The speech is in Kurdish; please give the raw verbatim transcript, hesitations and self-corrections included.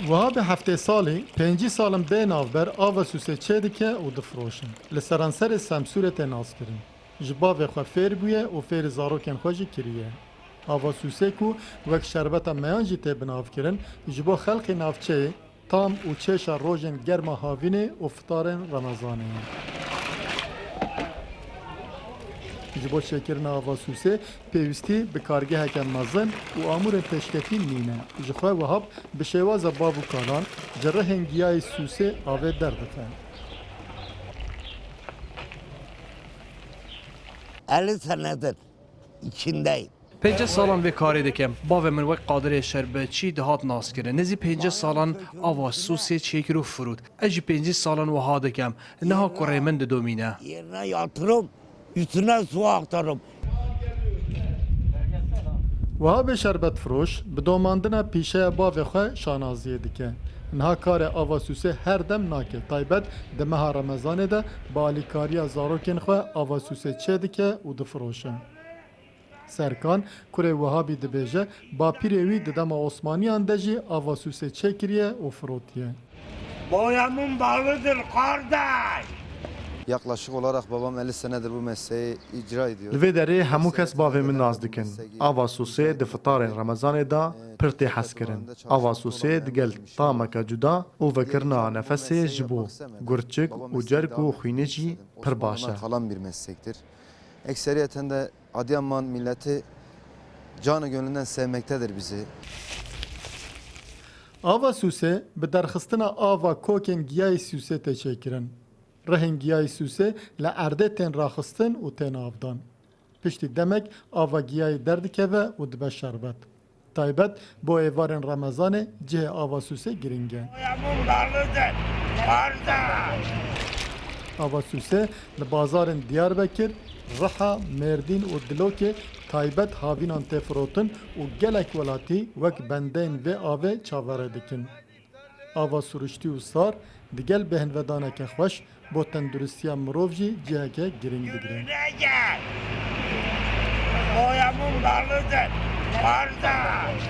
Wiha bi heftê salî, pêncî sal in bê navber ava Sûsê çêdike û difiroşin. Li seranserê Semsûrê tê naskirin. Ji bavê xwe fêr bûye û fêrî zarokên xwe jî kiriye. Ava Sûsê ku wek şerbeta meyan jî tê binavkirin, ji bo xelkê navçeyê tam û çêşa rojên germa havînê û fitarên Remezanê ye. Ji bo çêkirina ava Sûsê pêwîstî bi kargeheke mezin û amûrên pêşketî nîne. Ji xwe Wehab bi şêwaza bav û kalan ji rihên giyayê Sûsê avê derdixe. Elli senedir içindeyim. Pêncî salan vê karê dikim. Bavê min wek qadirê şerbetçî dihat naskirin. Nêzî pêncî salan ava Sûsê çêkir û firot. Ez jî pêncî salan wiha dikim. Niha kurê min didomîne. Yerine yatırım, üstüne su aktarım. Wiha bê şerbetfiroş bi domandina pîşeya bavê xwe şanaziyê dike. Niha karê ava Sûsê her dem nake. Taybet di meha Remezanê de bi alîkariya zarokên xwe ava Sûsê çêdike û difiroşe. Serkan, kurê Wehabî dibêje, bapîrê wî di dema Osmaniyan de jî ava Sûsê çêkiriye û firotiye. Boyamın balıdır kardeş. Yaklaşık olarak babam elli senedir bu mesleği icra ediyor. Li vê derê hemû kes bavê min nas dikin. Ava Sûsê di fitarên Remezanê de pir tê hezkirin. Ava Sûsê digel tameke cuda û vekirina nefesê ji bo gurçik û cerk û xwînê jî pir baş e. Kalan bir meslektir. Ekseriyeten de Adıyaman milleti canı gönlünden sevmektedir bizi. Ava Sûsê bi derxistina ava kokên giyayê Sûsê tê çêkirin. Rihên giyayê Sûsê li erdê tên raxistin û tên avdan. Piştî demek ava giyayê derdikeve û dibe şerbet. Taybet bo êvarên Remezanê cihê ava Sûsê giring e. Boyamın balıdır kardeş. Ava Sûsê li bazarên Diyarbekir, Riha, Mêrdîn û Dilokê taybet havînan tê firotin û gelek welatî wek bendeyên vê avê çaverê dikin. Ava siruştî û sar digel bêhnvedaneke xweş bo tenduristiya mirov jî ciheke giring digire. Boyamın balıdır kardeş.